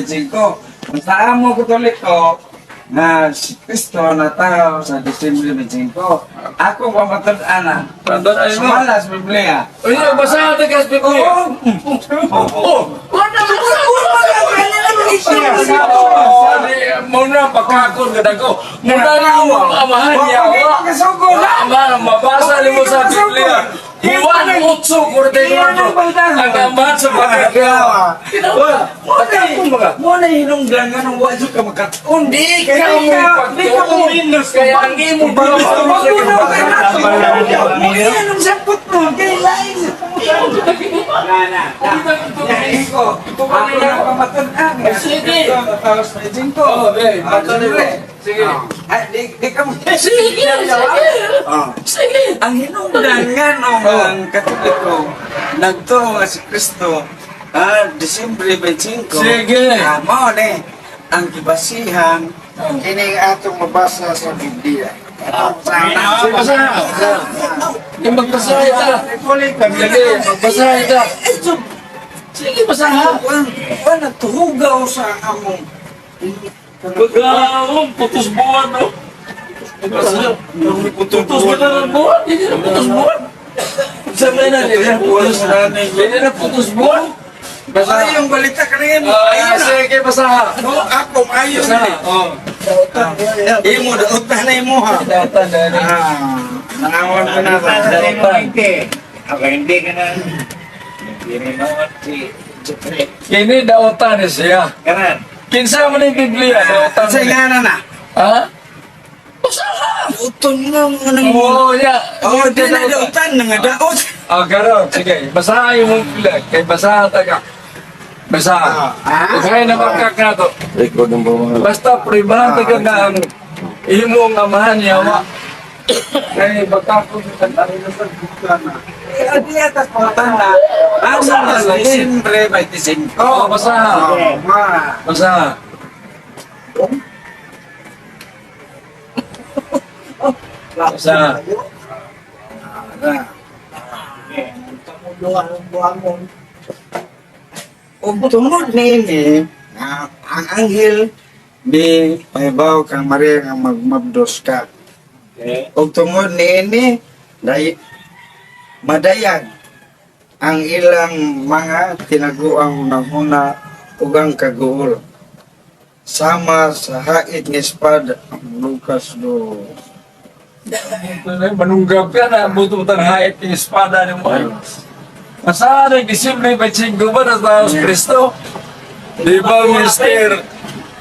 25. Kung sa amo Katoliko, nga si Kristo natao sa Disyembre 25. Ako pamatud-an. Pamatud-an mo? Sumala sa Biblia. Uy, basahan ta ka sa Biblia. Oo. Oh, wala Oh, muna pagkakon ka dako. Muna ni imong amahan niya. Wa pa kasugod. Ama, mabasa nimo sa Biblia. Juan 8:44. Ang amahan sa pagkakawa. Pagkakon ba ka? Mo na hinungdan nga nung wa jud ka makatuon. Di ka mo Di ka mo pagtuon. minus. Kaya ang imong Magunaw kay nato. Mo anong sapot mo kay lain sa Na na. Ko. Ako na pamatud-an. Sige. Tapos may jingko. Oh, be, patuloy mo. Sige. Ah, di ka mo. Sige, sige. Oh. Sige. Ang hinungdan nga nung ang Katoliko nagtuo nga si Kristo Disyembre 25. Sige. Mao ni ang gibasihan kining atong mabasa sa Biblia. Sige, basahan. Sige, magbasahin ta. Sige, magbasahin ta. Sige, basahan. Wala tuhugaw sa among Pagkaon, putos buwan, no? Putos buwan na ng buwan. Hindi na putos buwan. Sa may na, hindi na putos. Hindi na putos buwan. Basahan. Ay, yung balita ka rin. Ah, Ayun na. sige, basahan. No, ako ayo Basahan. Oh. Imo dautan na imo ha. Dautan na ni. Nangawan ko na ba? Dautan. Ako hindi ka na. Hindi naman si Jeffrey. Kini dautan ni siya. Karan. Kinsa man ang Biblia, dautan Sa ni. nga na na. Ha? Basahan. Dautan nga nga nang. Oo, ya. Oh, di na dautan na nga daot. Ah, karon, sige. Basahan yung Biblia. Kay basahan ta ka. Basahan. Ah. Kaya na makak na to. Record ng mga Basta pribahan ka nga ang imong amahan niya wa. Kay baka ko Adi atas pautan na. Ang sa Disyembre 25. Oo, basahan. Oh, ma. Basahan. Basahan. Ug tungod niini, ang anghel ni pahibaw kang Maria nga magmabdos ka. Ug tungod niini, day, madayag ang ilang mga tinaguang hunahuna ug ang kaguol. Sama sa hait nga espada ang Lucas do. Manunggab ka na, buto mo hait yung espada ni mo. Basahan ang Disyembre 25 ba na Taos Kristo? Di ba, Mister?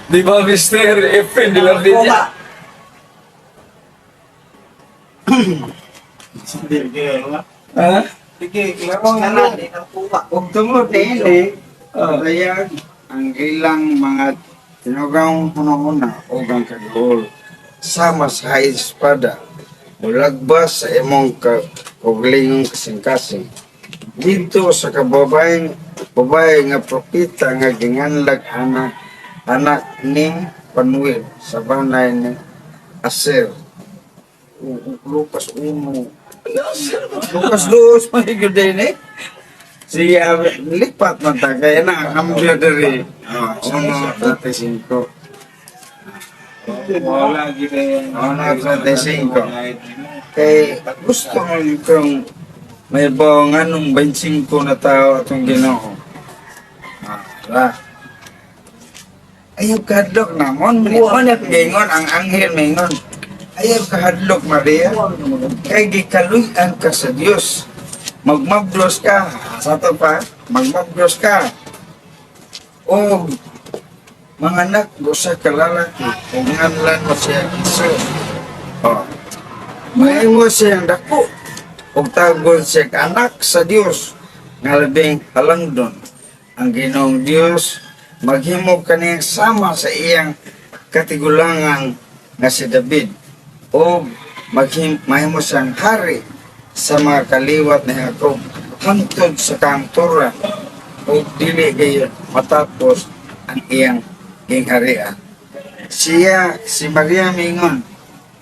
Di ba, Mister Efren de la Villa? Ha? Sige, klaro. Ug tungod niini, madayag ang ilang mga tinugang hunahuna ug ang kaguol sama sa hait espada mulagbas sa imong kaugalingong kasing-kasing dito sa kababaeng babae nga propeta nga ginganlag anak anak ni Panuel sa banay ni Aser. Lucas 1, Lucas 2 may gyud eh. Sige, lipat man ta kaya na ang ambyo diri. Oh, 1:35. Wala gid 1:35. Kay gusto mo yung kang may bawo nga nung 25 na tao atong Ginoo. Ah, ra. Ayaw kahadlok na mon mon at gingon ang anghel mingon. Ayaw kahadlok, Maria. Kay gikaluy-an ka sa Dios. Magmabdos ka. Sa to pa, magmabdos ka. O mga anak usa ka lalaki ug nganlan mo siya Jesus. Oh. Mahimo siyang dako ug tagon siya ka anak sa Dios nga labing halangdon. Ang Ginoong Dios maghimo kaniyang sama sa iyang katigulangan nga si David o mahimo siyang hari sa mga kaliwat ni Jacob hangtod sa kangturan ug dili gayon matapos ang iyang gingharian. Siya, si Maria mingon,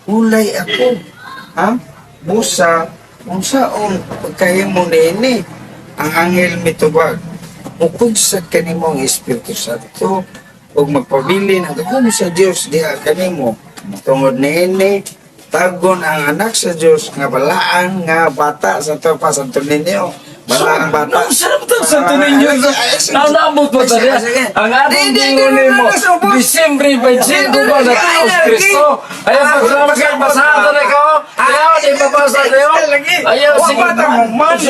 "Hulay ako, ha? Busa, unsaon pagkahimo niini?" Ang anghel mitubag, "Mukod sa kanimong Espiritu Santo, Ug magpabilin ang gugma sa Dios diha kanimo. Tungod niini tagon ang anak sa Dios nga balaan nga bata sa pa Santo Niño. Balaang bata. Nung sarap to Santo Niño. Nanabot mo Sige, ta sige. Ang atong Di, di, di, gingon di, nimo, di, di, Disyembre 25 ba na taos Kristo? Ayaw pagsalamat kay basahan na ikaw. Ayaw di babasa niyo. Ayaw sige.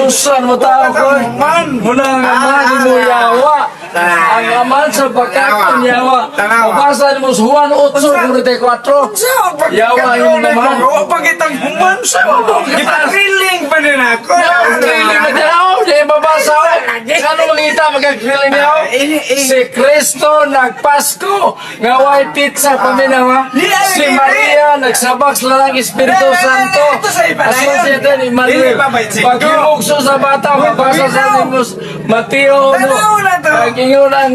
Susan mo tao ko. Muna ang amahan ni mo yawa. Ang amahan sa bakakon yawa. Mabasa nimo sa Juan 8:44. Yawa yung naman. Wa pa kitang human sa Gipagriling pa din ako. Grilling ba niya? Di mabasa ko. Ano makita magka-grilling niya? Si Kristo nagpasko nga way pizza paminaw ha. Si Maria nagsabak sa lang Espiritu Santo. Aso siya din Emmanuel. Paghimugso sa bata, mabasa sa Nimos Mateo 1. Nag-ingon ang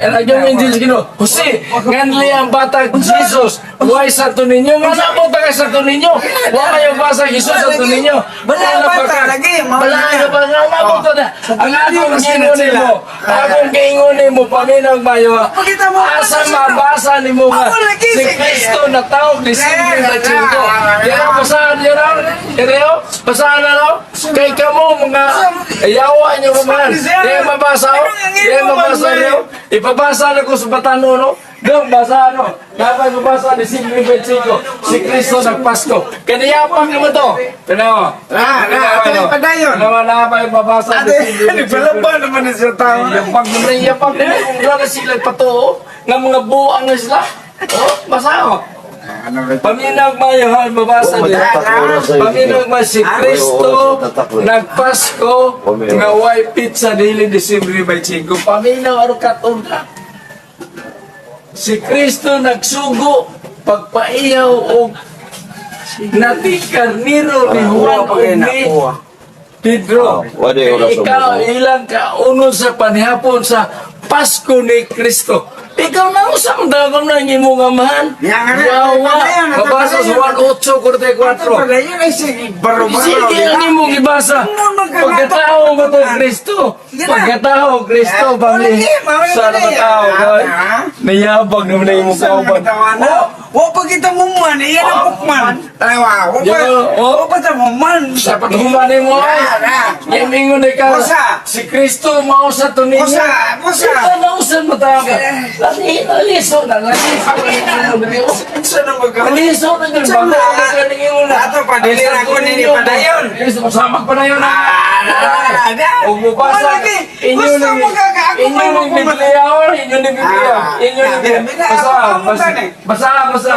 nag-ingon ang Ginoo. Jose, nganli ang bata Jesus. Way sa ninyo. Nga nabot ka sa ninyo. Wa kayo basa Jesus sa ninyo. Wala bata lagi, Wala ba nga nabot na. Ang akong gingon nimo, akong gingon nimo paminaw mayo. Pakita mo. Asa mabasa nimo nga Ako lagi, si sige. Kristo natawag Disyembre 25. Dira basahan niyo raw. Dira basahan na raw. Kay kamo mga yawa niyo man. Di mabasa oh. Di mabasa niyo. Ipabasa na ko sa Batano no. Dong basa no. Dapat mabasa Disyembre 25. Si Kristo nagpasko. Kaniyapak naman to. Tanaw. Na, na, ato yung padayon. Tanaw na pa mabasa Ate, nagpalaba naman na siya tao. Yapag naman yapag naman. Kung wala sila patuo, nga mga buang na sila. Oh, basa oh. Ano ba? Paminag mayohan, mabasa niya. Paminag may si Kristo nagpasko nga way pizza dili Disyembre 25. Paminaw ano katon ka. Si Kristo nagsugo pagpaiyaw og nating karniro ni Juan Kuha pa kayo og na, ni kuha. Pedro. Wala yung oras Ikaw mo. ilang kaunon sa panihapon sa Pasko ni Kristo. Ikaw na usang dagom na ang imong amahan. Yan nga rin. Yawa. Padayon, Mabasa sa padayon. 1:8.44. Padayon ay sige, baro-baro. Sige ang imong ibasa. Pagkatao mo to Kristo. Pagkatao Kristo bali. Sa matao ka. Niyabag naman na imong kauban. Wa pa kita mumuan, iyan ang pukman. Tanawa, wa pa. Oh. Wa pa ta muman. Sa paghuman mo ay. Yamingon ikaw. Usa. Si Kristo mao sa tuninyo. Usa, usa. Ikaw na usan mo tao ka. Laliso na, laliso na. Unsa na magka? Laliso na yun. Sa Bago na. ka ningon na. Ato pa, dili na ako nini padayon. Samak pa na yun. Huwag mo basa. Wala, Inyo gusto ni mo ka ako inyo may ni magpumat- Biblia oh, inyo ni Biblia. Ah, Inyo ni Biblia. Biblia, Basa, ako ang basa, mutan eh. basa, basa,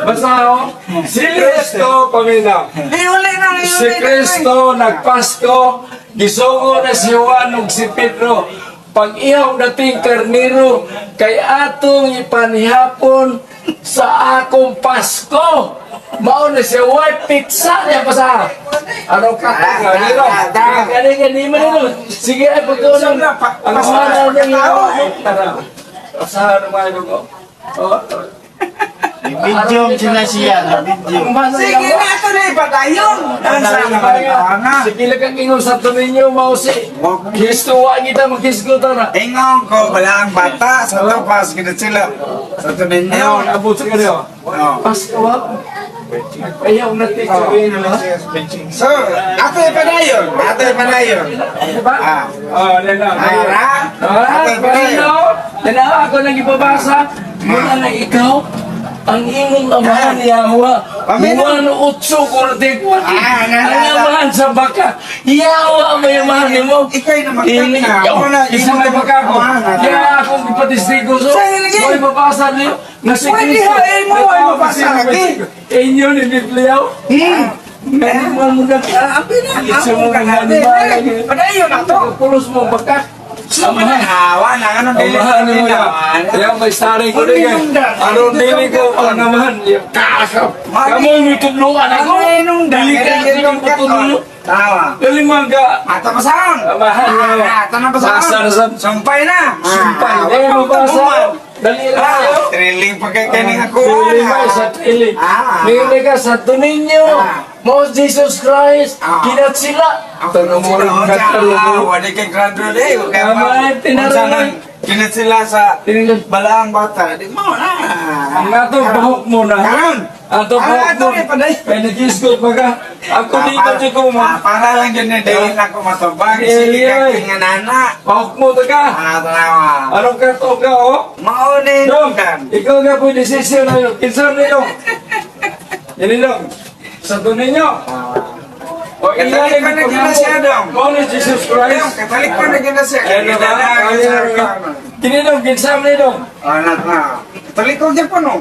basa, oh. Si Kristo, paminaw. Iuli na, iuli Si na. Kristo nagpasko, gisugo na si Juan ug si Pedro. Pag ihaw nating karniro, kay atong ipanihapon sa akong Pasko. Mao na siya, white pizza niya pa sa. Ano ka? Nilo. Kani kani man nilo. Sige ay pagkaon. Ang mga nang iyo. Tara. Pasahan mo ko. Oh. Medium sila siya, medium. Sige na, ato na ipadayon. Ang sana ka Sige lang kang ingon sa tuninyo, mausi. Kristo, wa kita makisgo ta na. Ingon ko, wala ang bata. Sa tapas, gina sila. Sa Ano, tuninyo. abot sa kanyo. Oh. Pasko, wa. Ayaw na teacher, ha? So, ato ipadayon. Ato ipadayon. Diba? Ah. Oh, yan na. Ah, Ah, ato ipadayon. pero, yan na, ako nang ipabasa. Muna na ikaw, ang imong amahan ni Yahweh, Pamilya. Juan 8:44. Ah, na, Ang na, na. amahan sa baka, Yahweh may amahan nimo. Ika'y na magkaka. Ini, Ako na, isa imo may na baka ko. amahan, ah. Kaya akong ipatistigo so. Sa lagi. May babasa niyo. Na si Pwede Kristo. hain mo, ay mabasa lagi. Inyo ni Biblia. Ngayon mo na. Ah, Ang pina, Isa ang mo ka nga natin. Padayon na to. Pulos mo baka. Amahan. Awa na, ano, dili Amahan mo na. Kaya may starring ko rin. Ano dili ko ang amahan. Kakap. Kamu yung tudluan ako. Dili ka yung patulong. Tawa. Dili mga Ato pasang. Amahan mo. Ato na pasang. Basa na sa Sumpay na. Sumpay. Ah, Eh, wag mabasa. mabasa. Dali lang. Ah, thrilling pa kay kaning ako. Thrilling ba sa thrilling? Ah. Ngayon ka sa tuninyo. Ah. Mo Jesus Christ. Ah. Kinat sila. Tanong mo rin Ah, katalong. wala kay graduate eh. Ama, tinarong. Kina sila sa balaang bata. Di mo na. Ang atong buhok mo na. Karon. Atong Ah, buhok ato mo. ni paday. Kay nag-isgot pa ka. Ako dito Ah, di ko mo. ah, para lang yun na dahil ako matubag. Eh, Sige ka eh. kinganana. Buhok mo to ka. Ah, tanawa. Anong kato ka oh? Mauna Dong, kan. ikaw nga po desisyon na yun. Kinsa ninyo? Yan ninyo. Sa doon ninyo. O Katolik pa na gina siya, Dong. Mao ni Jesus Ayun, Christ. Katolik pa na gina siya. Ayun na ba? Ayun na ba? Kininong, kinsa ninyo? Ah, na na. Katolik ko gyud po no.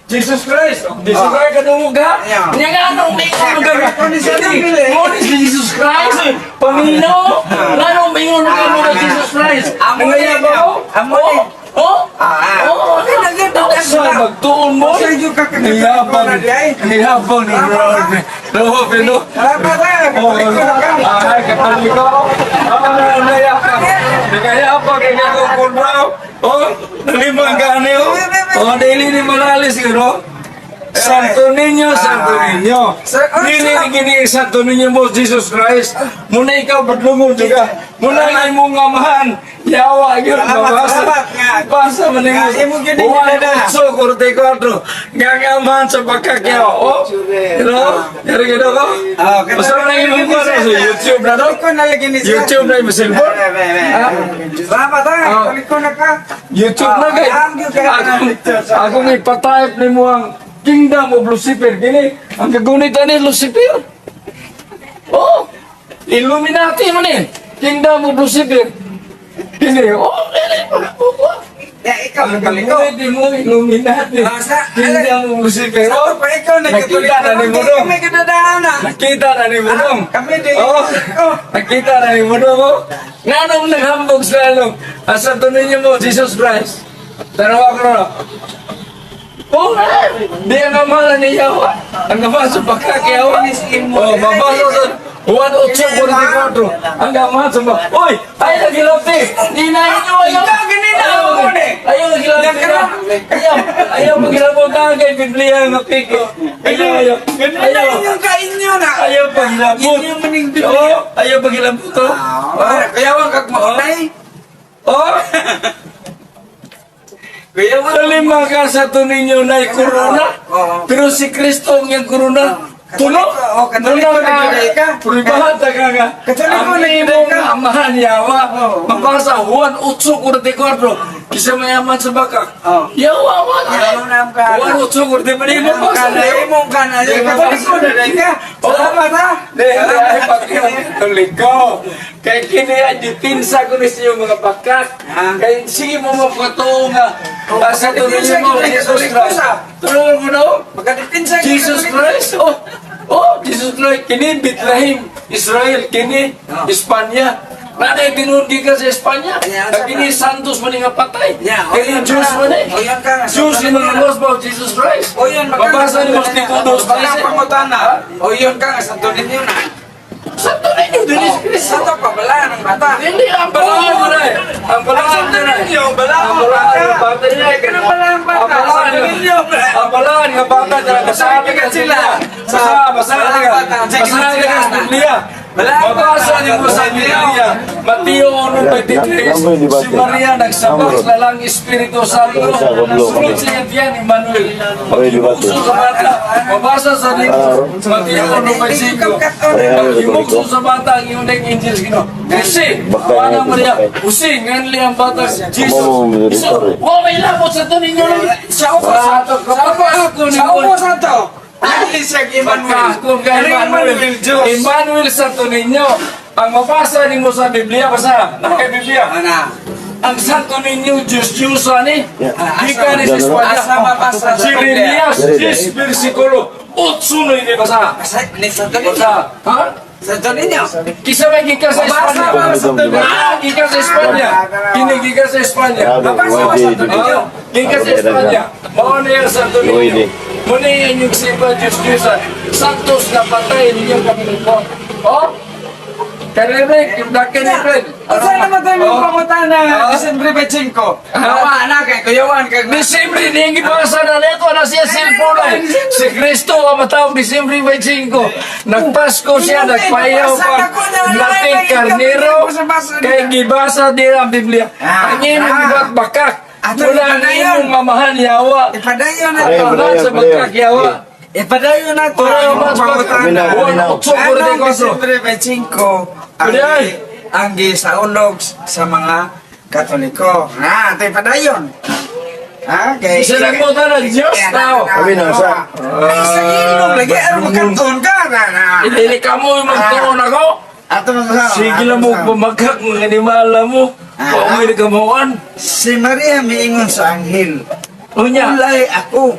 Jesus Christ. Jesus Ah. Christ kadungog ha? Yeah. Nya nga anong mingon ka? Katolik ko ni siya, Dong, eh. Mao ni si Jesus Christ. Panginoon. Nganong mingon ka mo na Jesus Christ? Amo ni, Nangaya ba ko? amo ni. Oh? Ah, ah. Oh, sa magtuon mo? Sa inyo ka katoliko Niyabang, na di ay. niyabang ni Rod. Rob, no? Salamat ah, Oh, Katoliko na ka. ay, Katoliko. Ah, naya ka. Nagaya pa kay ako kunraw. Oh, nalimang gani oh. Oh, dili ni Morales siguro. Santo Niño, Santo Niño. Dili ni gini Santo Niño mo Jesus Christ. Muna ikaw badlungon juga. Muna nga imong amahan. Yawa gyud Salamat, mabasa. salamat nga. Basa man Nga, imo gyud ni Juan gidada. 8:44. Nga nga amahan sa pagkakyaw. Oh, you know? Yari gino ko? Ah, Basta na imong kuwan sa YouTube na to. Katoliko na lagi ni siya. YouTube na yung cellphone. Be, be, be. Ah. Salamat ah, Ah. Katoliko na ka. YouTube na kay. Ah, ang gyud kay Akong akong ipatype nimo ang Kingdom of Lucifer kini. Ang kagunit ani Lucifer. Oh, Illuminati man eh. Kingdom of Lucifer. Kini, oh, kini. Ya, ikaw Ang Katoliko. kagunit mo Illuminati. Ah, Kingdom of Lucifer. Sa Oh, pa ikaw na Nakita Katoliko. na ni mo dong. Kami kinadaan na. Nakita na ni Budong. Ah, kami di. Oh, Oh. nakita na ni Budong. Oh. Nganong naghambog sa lalong. Asa to ninyo mo, Jesus Christ. Tanawa ko na. Oh, di ang ama na ni Yawa. Ang ama sa pagkakiyawa. Oh, mabasa sa Juan 8:44. Ang ama sa mga... Oy! Ay, nagilapti! Di na inyo! Ayaw! Ikaw, ganina, Ayaw! ako ni. Ayaw, nagilapti na! Ayaw! Ayaw, magilapot na kay Biblia nga piko. Ayaw, ayaw! Ganina Ayaw! inyong kainyo na. Ayaw paghilabot. Inyo maning Biblia. Oo, ayaw paghilabot to. Ah, kaya wag kag maunay. Oh, Kaya wag. kalima ka sa to ninyo na corona. Oo. Pero si Kristo ang iyang corona. Tuno. Oo, Katoliko Tuno na gyud ka. Pribahan ta ka nga. Katoliko Ang na gyud imong ka. amahan yawa. Oo. Mabasa Juan 8:44. Kisa mayaman sa bakak. Oo. Yawa wala. Yawa na ang ka. Juan 8:44. Mabasa Kana imong kana. Katoliko na dai ka. Salamat ha. Di, di, ay pagkatoliko. Kay kini ay dipinsa ko ni sa inyong mga bakak. Ah. Kay sige mo mapatuo nga. Asa to Dipinsa ninyo mo, kita, Jesus Katoliko Christ. sa. Tulungan ko na, oh. Magkadipinsa ka, Jesus Katoliko. Christ, oh. Oh, Jesus Christ, kini Bethlehem, Israel, kini Ah. Espanya. Nanay tinuod ka sa Espanya. Yeah, Kag kini Santos man nga patay. Yeah, oh, Kini yan Jews ka. man eh. Oh, yan ka. Jews yung mga lost ba Jesus Christ. O yun, Mabasa ni Mas Tito Dos. Wala pangutana. O yun ka, sa ninyo na. Santo ninyo, dinis Cristo. Sa to pa, balaan ang bata. Hindi, ang balaan mo na eh. Ang balaan Ang mo na eh. ninyo, balaan Ang ang balaan bata. ng bata niya. eh. Ganun balaan ang bata. Ang balaan Santo ninyo. Ang balaan ng bata niya. Basahan ka sila. Basa, basahan Balaan ka. ang bata. Sige, Basahan ka sa Biblia. Balaan ang Mabasa bata. niyo mo sa Biblia. Mateo 1:23. Si Maria nagsabak sa lalang Espiritu Santo. Sunod sa iyang Emmanuel. Paghimugso sa bata. Mabasa sa libro. Mateo 1:25. Paghimugso sa bata ang iyong naging angels Ginoo. Kasi, Ana Maria, usi, nganli ang bata si Jesus. So, wa may labot sa to ninyo. Sa upo, Sa ato, kapag ako ni Sa upo sa to. Ali siya Emmanuel. Kung kay Emmanuel, Diyos. Emmanuel sa to ninyo. Ang mabasa nimo sa Biblia, basa, na kay Biblia. Ana. Ang santo ninyo, Diyos Diyos ani. Gikan ni sa Espanya. Asa mabasa sa Jeremias 10, versikulo 8 na hindi basa. Basa, ni Santo Niño. Basa. Ha? Santo Niño. Kisa may gikan sa Mabasa Espanya. ba sa Santo Niño? Ah, gikan sa Espanya. Kini gikan sa Espanya. Mabasa ba Santo Niño? Ah, gikan sa Espanya. Mao na yung Santo Niño. Muna yung inyong simba, Diyos Diyos. Santos na patay ninyong Panginoon. Oh? Karirik, yung black and red. Unsa naman tayo yung pangutana Disyembre 25? Awa na kay kuyawan kay Disyembre, di gibasa na neto na siya cellphone ay. Si Kristo ang matawag Disyembre 25. Nagpasko siya, nagpayaw pa. Lating karnero, kay gibasa din ang Biblia. Ah, Ang imong ah. gibuhat bakak. Ato, Wala ang ipadayon. imong mamahan yawa. Ipadayon na Ang to. amahan sa bakak yawa. Ipadayon na to. Pareho Ang man sa bakak. pangutana. Juan 8:44. Anong Disyembre 25 ang Pwede ay. ang gisaulog sa mga Katoliko? Ha, ito ipadayon. Ha, kay Isa lang mo na Diyos tao. Ay, sa ilog lagi aron makanton ka na. Na. Idili ka mo yung magtuon ako. Ato mga Sige lang mo, pumakak mga animala mo. Pauwi na kamuan. Si Maria miingon sa anghel. Unya. Ulay ako.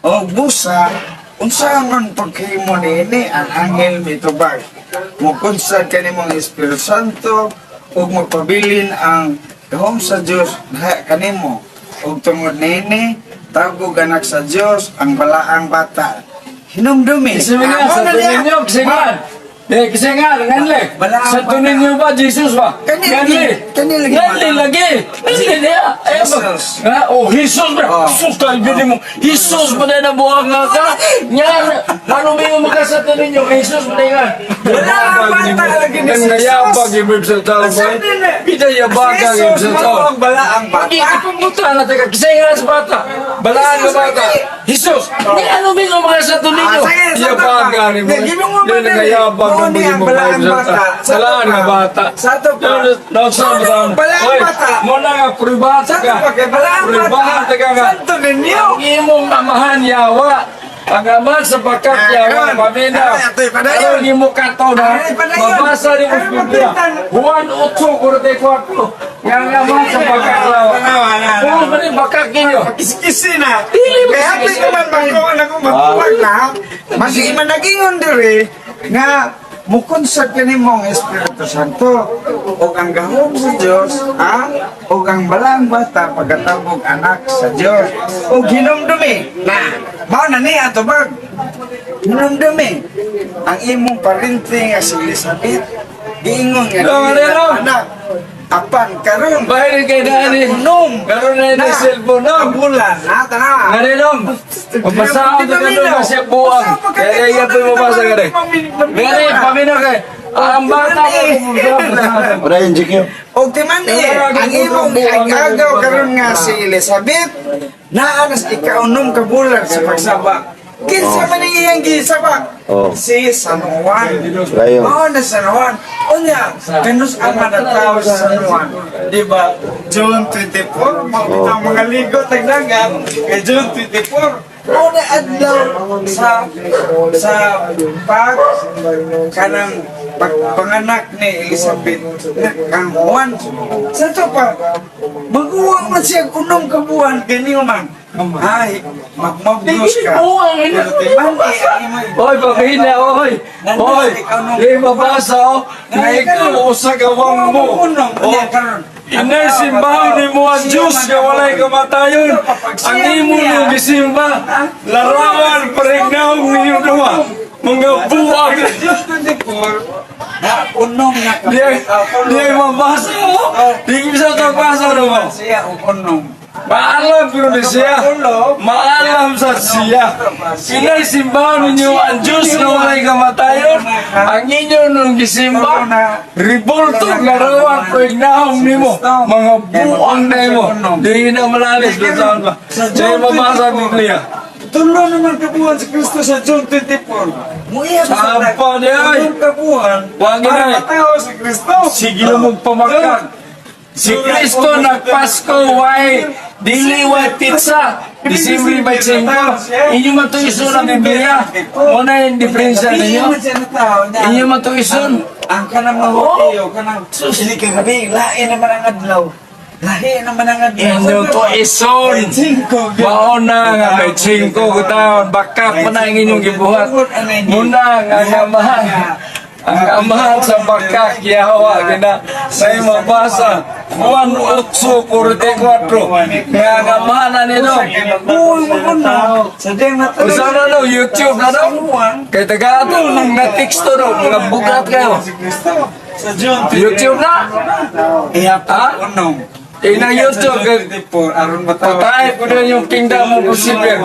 O busa, unsa man pagkahimo niini ang anghel mitubag. Mukunsad kanimong Espiritu Santo ug magpabilin ang gahom sa Dios diha kanimo. Ug tungod niini, tawgog anak sa Dios ang balaang bata. Hinumdumi. Kisingan, Ah, sa mao na niya. tuninyo, kisingan. Eh, kisingan, nganli. Balaang Sa bata. tuninyo ba, Jesus ba? Nganli. Kani lagi Nganli balaang. lagi. Nganli niya. Ay, ba? Jesus. Ha? Oh, Jesus ba? Oh. Jesus ka, ibigin mo. Jesus ba na nabuha nga ka? Nga, ano may umaka sa tuninyo? Jesus ba na nga? Balaang bata lagi ni Nang Jesus. nayabag yung sa tao ba? Asa din eh? Pinayabag ang Jesus, sa tao. mao ang balaang bata. Hindi ipumunta na teka. Kisingan sa bata. Balaan nga bata. Jesus! Ni ano may mga sa tuninyo? Ah, sige, sa Yabag tapa. ni mo. Hindi, ginoo man Yan din. nagayabag Mao ang ni mga ang balaang bata. Sa Balaan tapa. nga bata. Sa tapa. Sa Mao ni ang balaang bata. Mo na nga pribata Sa ka. tapa kay balaang bata. Pribata ka nga. Santo ninyo. Ang imong amahan yawa. Ang amahan sa bakak Ah, yawa. karon. Pamina. Ah, ito'y padayon. Aron imo kato na. Ay, padayon. Mabasa ni mo Ay, sa Biblia. pagkitan. Juan 8:44. Nga ang amahan sa bakak yawa. Tanawa na, na. Oo, man yung bakak ninyo. Kisikisi na. Dili mo Kaya happy kisikisi. naman bangko na kung matuwag na. Mas imanagingon dire nga mukonsad kanimo ang Espiritu Santo ug ang gahom sa Dios, ha? Ug ang balang bata pagkatawag anak sa Dios. Ug hinumdumi na mao na ni ato bag. Hinumdumi ang imong parente nga si Elizabeth giingon nga Dong, dili na ano, dong? anak apan karon Bahin kay Dani. unom Karon na yung cellphone no. bulan na tanawa. Ngarilong, mabasa ang tagalog kasi buwang. Kaya iya po mabasa ka rin. Ngari, pamina kay. Ang bata ko. Padayon, GQ. Og timani, ang imong agagaw karon nga si Elizabeth, naa na sa ikaunom ka bulan sa pagsaba. Kinsa man ang iyang gisaba? Oh. Si San Juan. Layo. Mao na San Juan. Unya, kanus ang manataw sa San Juan. Di ba? June 24, mao bitaw mga ligo tagdagan kay June 24. Mao na adlaw sa sa pag kanang pagpanganak ni Elizabeth na kang Juan. Sa to pa, maguwang man siya unom ka buwan, ganyan man. Ay, magmablos ka. Buwang, hindi Pero timani, ang imong Oy, pamina, oy. Oy, di mabasa, oh. Nga ikaw, usa ka wang mo. Oh, Inay simbahan ni mo ang Diyos nga walay kamatayon. Ang imo nung gisimba, larawan paregnahong ninyo duha. Mga buwag. June 24, na unom na ka. Di di mabasa mo. Di bisa magbasa naman. Siya og unom. Maalam pero ni siya. Maalam sa siya. Inay simbahan ninyo ang Diyos na walay kamatayon. Ang inyo nung gisimba, ribulto larawan paregnahong nimo. Mga buwang na imo. Di na malalis doon sa ba. Di mabasa ang Biblia. Tulo naman kabuhan si Kristo sa June 24. Muiya sa Apa niya, ay. Tulong kabuhan Wag para na, eh. matao si Kristo. Sige lang magpamakak. Si Kristo nagpasko, why? Dili why pizza. Disimbre 25. Inyo man to ison ang Biblia. Muna yung diferensya ninyo. Inyo man to ison. Ang kanang mga Hudyo, kanang sili ka gabi, lain naman ang adlaw. Lahi naman ang adlaw. Inyo to ison. Mao na nga may 5 kutaon. Bakak mo na ang inyong gibuhat. Muna nga nga mahal. Ang amahan sa bakak, Yahawa, gina, may mabasa, Juan 8:44, nga ang amahan na nino. Uy, mo na. Sa diyang natulog. Usa na no, YouTube na no. Kay taga ato, nang na-texto no, mga bugat kayo. Si Kristo. Sa John YouTube na. Iya Ha? pa. Ina YouTube, kay 24 aron matawag. Patay ko na yung kingdom of Lucifer.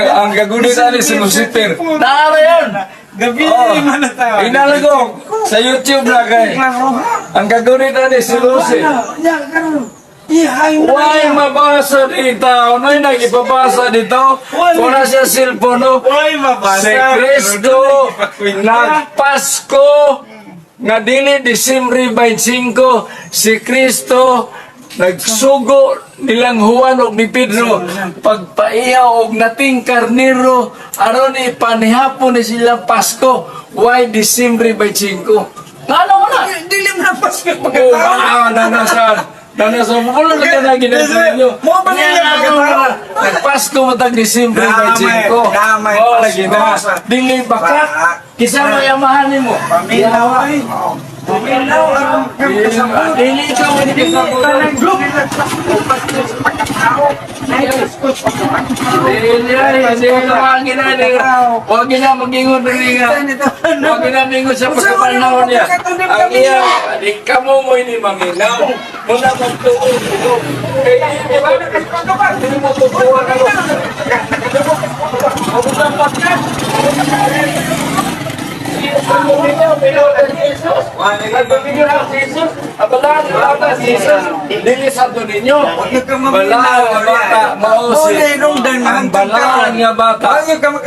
Ang gagawin ni si Lucifer. Naara yun! Gabi Oh. man na tayo. Inalago sa YouTube na kay. Ang gagawin ni si Lucy. Ya karon. Ihay mo. Why mabasa dito? Ano yung nagipabasa dito? Wala siya cellphone, no? Why mabasa? Si Kristo nagpasko nga dili Disyembre 25, si Kristo nagsugo nilang Juan og ni Pedro pagpaihaw og nating karnero aron ipanihapon ni silang Pasko. Why Disyembre 25? Ngano mo na? Dili mo na Pasko Oo, pagkatao. ah, nanasan. Wala ka na ginagawa ninyo. Mo ba nila pagkatao? Nagpasko mo tag Disyembre Damay, 25. damay, Oh, lagi na. Pasko. Dili baka. Kisa mo yamahan nimo. Paminaw ay. Paminaw aron kasabot. Dili ka mo ni kasabot. Dili ay, dili ka ang ginani. Huwag na mag-ingon rin nga. Huwag na mingon sa pagkapanahon niya. Ang iya, di ka mo mo ini maminaw. Muna magtuon ito. Kay di ba? Hindi mo tutuan ako. Mabutampak ka. Dili sa ninyo. Balaan nga bata, mao si ang balaan nga bata,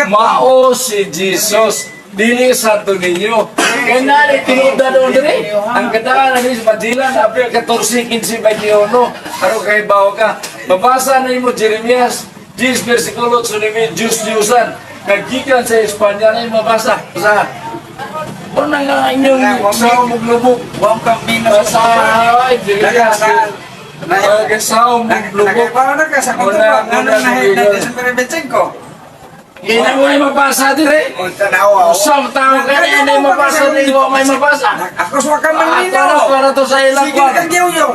mao si Jesus. Dili sa ninyo. Kaya nari tinuda doon diri. Ang kataan na sa Madilan, April 14, 15, 21. Aron kay bawo ka. Mabasa na imo Jeremias 10 versikulo 8, Diyos Diyusan. Naggikan sa Espanya na imo mabasa. Sa Una nga inyong sa muglubog. Wa kang binas. Sa ay, Jeremias. Sa muglubog. Nagpaano na ka sa Wala, kutuba? Ano wala, na wala. na Disyembre 25? Hindi mo ay mabasa dire. O tanawa. Usap tao ka na hindi mabasa dire. Wa may mabasa. Ako sa ka Ah, manlinaw. para to sa ilang Sige ka gyuyo.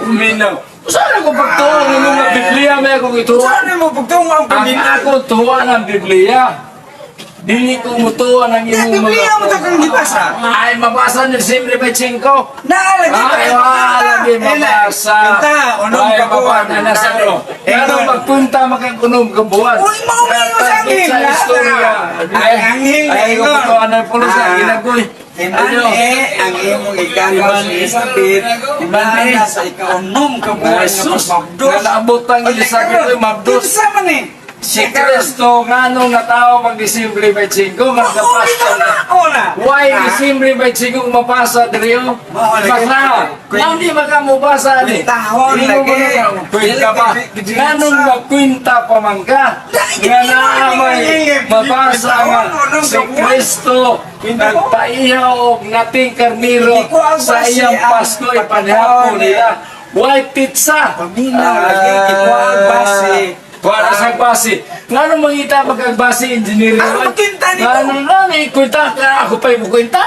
Uminaw. Saan ako pagtuo ng mga Biblia may akong ituwa? Saan mo pagtuo ang Ang paminaw? ako tuwa ng Biblia. Dili ko mutuwa ng imong mga... Biblia mo to kang gibasa. Ay, mabasa ni Simbre 25. Naalagi Ay, lagi mabasa. Kita, unom Ay, ka buwan. mabasa na sa ano. Pero magpunta makakunom ka buwan. Uy, maumayo sa angin. Sa istorya. Ang anghel na Ay, ingon. kutuan na pulo sa Ah. ginagoy. Timan eh, ang imong igagaw si Elizabeth, timan sa ikaunom ka buwan nga Jesus, pagmabdos. nga naabot ang Elizabeth ay mabdos. Kinsa man eh? Si Kristo nga nung natao pag Disyembre 25, Uli magkapasto na na. una. Why Disyembre 25 mapasa diri oh? Mao lagi. Basta, nang di ba ka mobasa ani? Kwintahon Hindi mo lagi. ba na- Kwenta pa. Nganong magkwinta pa man ka? Nga naamay mabasa nga si Kristo nagpaihaw og nating karniro Hindi ko ang sa basi iyang ang Pasko ipanihapon nila. Why pizza? Paminaw lagi, ikuha ang base. Para sa base. Ngano mangita pag base engineering? Ano magkwinta nito? Ngano nga may kwinta ka? Ako pa'y mukwinta?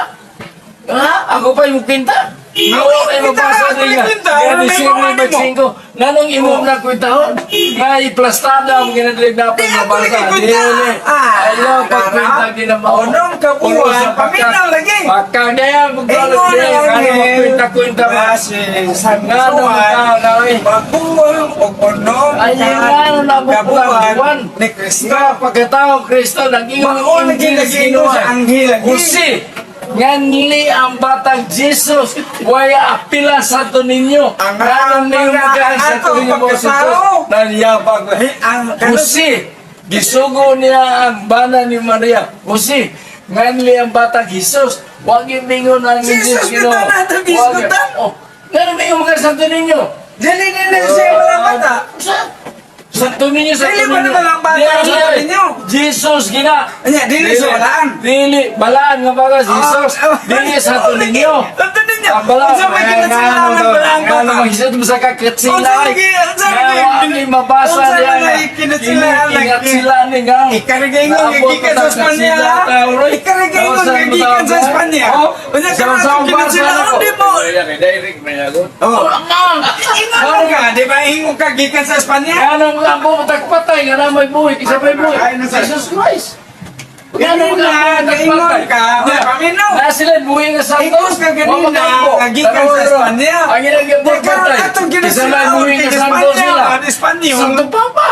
Ha? Ako pa'y mukwinta? No, ay kwinta, mabasa ako din nga. kwinta. Nga Ano may Disyembre mga nimo? 25. Nganong imo na kwintahon? Nga iplastada ang ginadrig na Di pa'y ako mabasa. lagi kwinta. Dili. Ah, Ayaw pagkwinta ginamao. Unong kabuwan, paminaw lagi. Pagkagaya, magbalag Ingon din. ang Ngano anghel. magkwinta-kwinta ba? Base sa Ngano buwan, ka na eh. Magbuwang og unom Ay, ngano na kabuwan buwan ni Kristo. Nga pagkatao Kristo nag-ingon Mao lagi nag-ingon sa anghel lagi. Jose nganli ang batang Jesus way apila sa to ninyo. Ang Nganong ang ninyo ang sa to atong ninyo mo si Jesus pagkatao. Nanyabag. Ang Jose gisugo niya ang bana ni Maria. Jose nganli ang batang Jesus. Wag imingon ang Jesus, Ginoo. bitaw na itong gisgutan. Oh, nganong ninyo mga sa to ninyo? Dili nila siya mga bata. Santo ninyo, santo Dili ba ninyo. naman ang bata Dili, ang santo ninyo? Jesus gina. Anya, dili sa balaan. Dili, balaan nga baga, Jesus. Ah, Dili santo ninyo. Santo ninyo. Abala. Unsa may kinatsilaan ng balaang Nga baka? naman isod mo sa kakatsila. Unsa may unsa may Nga mabasa unsa niya. may kinatsilaan ng- Ingat sila ni nga. Ikarigay mo gikan sa Espanya. Ikarigay mo gikan sa Espanya. Unya ka na kinatsilaan di mo. Direct na yago. Oh. Ingon ka, di ba ingon ka gikan sa Espanya? Anong lambo patay nga na may buhi kisa may buhi. Ay, nasa- Jesus Christ. Nga Ganun na, ingon ka, paminaw. Na sila buhi nga santos. Ingon ka ganina, nga gikan sa Espanya. Ang ilang Di karon atong Kisa may kinatsilaan buhi kay nga santos Espanya, sila. ang Espanyol. Santo Papa.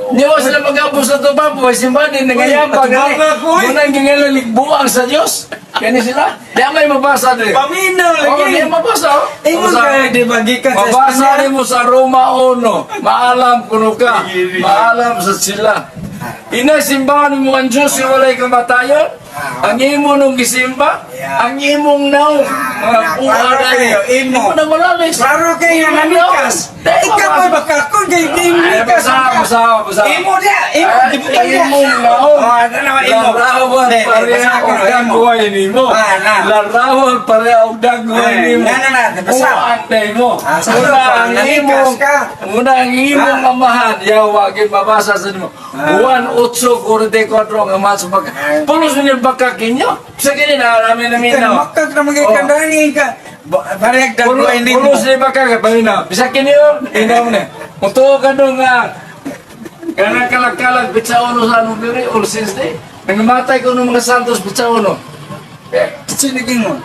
Di ba sila mag-apo sa Santo Papa? May simbahan din, nangayapa. Uy, Gani. atubang ako, eh. Muna ang gingalang buang sa Diyos. Kani sila. Di may mabasa din. Paminaw Oh, lagi. di mabasa. Oh. Ingon ka, di ba gikan sa Mabasa Espanya? rin mo sa Roma 1. Maalam kuno ka. Maalam sa sila. Ina simbahan mo ang Diyos yung walay kamatayon. Ang imo nung gisimba, ang imong naong mga buha Klaro na kayo, imo. Imo na malalis. Klaro kayo nga nanikas. Ikaw ba baka kung kay Ay, nanikas basa, basa, basa. Imo dia, imo Ay, gibutan dia. imong naong. Oh, ano naman imo? Larawan Di, di, pareha basa ko, og imo. dagway nimo. Ah, na. Larawan pareha og dagway Ay, nimo. na, na, na, basa. Buang nimo. Ah, sa Una ang nanikas imong ka. una ang imong amahan yawa gid mabasa sa nimo. Juan 8:44 ang amahan sa baka. Pulos ninyo baka kinyo. Sa kini na namin namin Ikaw na. makak na mga Oh. kandangin ka. Parehag dagway nimo. Pulos ni baka ka pamina. Bisa kini oh, inaw na. Mutuo ka dong nga kanang kalagkalag pitsa uno sa anong diri all since day. Nangamatay ko ng mga santos pitsa uno. Sino gingon?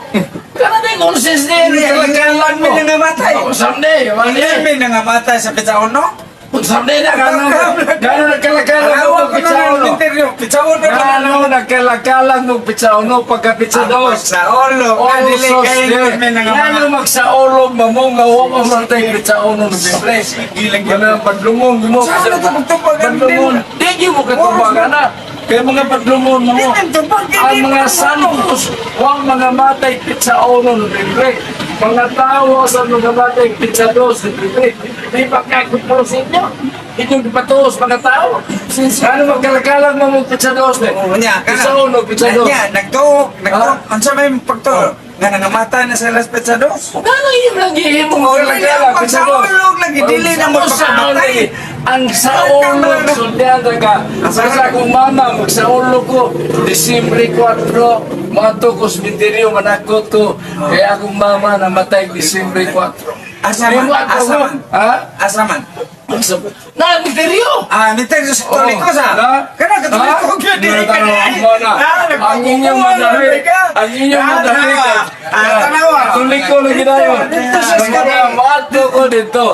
Kana ding all since day Hindi, kalagkalag mo. may nangamatay. Oh, someday, one Hindi day. may nangamatay sa pitsa uno? Someday na kano kano nagkalagkalag Awa mo ko pitsa na ng uno. interview. Pitsa uno. Kano nagkalagkalag mo pitsa uno pagka pitsa dos. Sa ulo. All Kadili sos kayo day. may nangamatay. Ngano magsaulog ba mo nga wa pa man tay pitsa uno no Bible. Kana padlumon mo. Saan na ito pagtupag ang Padlumon. Di gyud mo katubag ana. Kaya mga padlumon mo. Di man tubag, Ang di mga man santos, wang mga matay pitsa uno no Bible. Mga tao sa mga matay pitsa dos no Bible. Di ba kagutos inyo? Inyong gipatuos mga tao. Ano magkalakalag mo mo pitsa dos eh? Oo, niya, kana. Pitsa uno, pitsa dos. Niya, nagtuok, nagtuok. Ah. Ang sa may pagtuok, nga nangamatay na sa las petsa dos. Ano yung lagi mo Oo, magkalakalag pag pitsa sa dos? ulog lagi, dili na mo Sa pagkamatay. Ang sa ulog, sundan ka. Sa akong mama, magsaulog ko. Disyembre 4, mato ko sementeryo, manakot ko. Kaya akong mama namatay Disyembre 4. Asa man, Di mo ako- asa man. Ha? Asa man. Na, misteryo! Ah, misteryo sa Katoliko sa. Na? Kana Katoliko Ha? gyud dili ka Na, na. na, na. Ah, Ang inyong madali. Ang inyong madali. Ah, tanawa. Katoliko lagi na yun. Dito sa Maadto ko dito.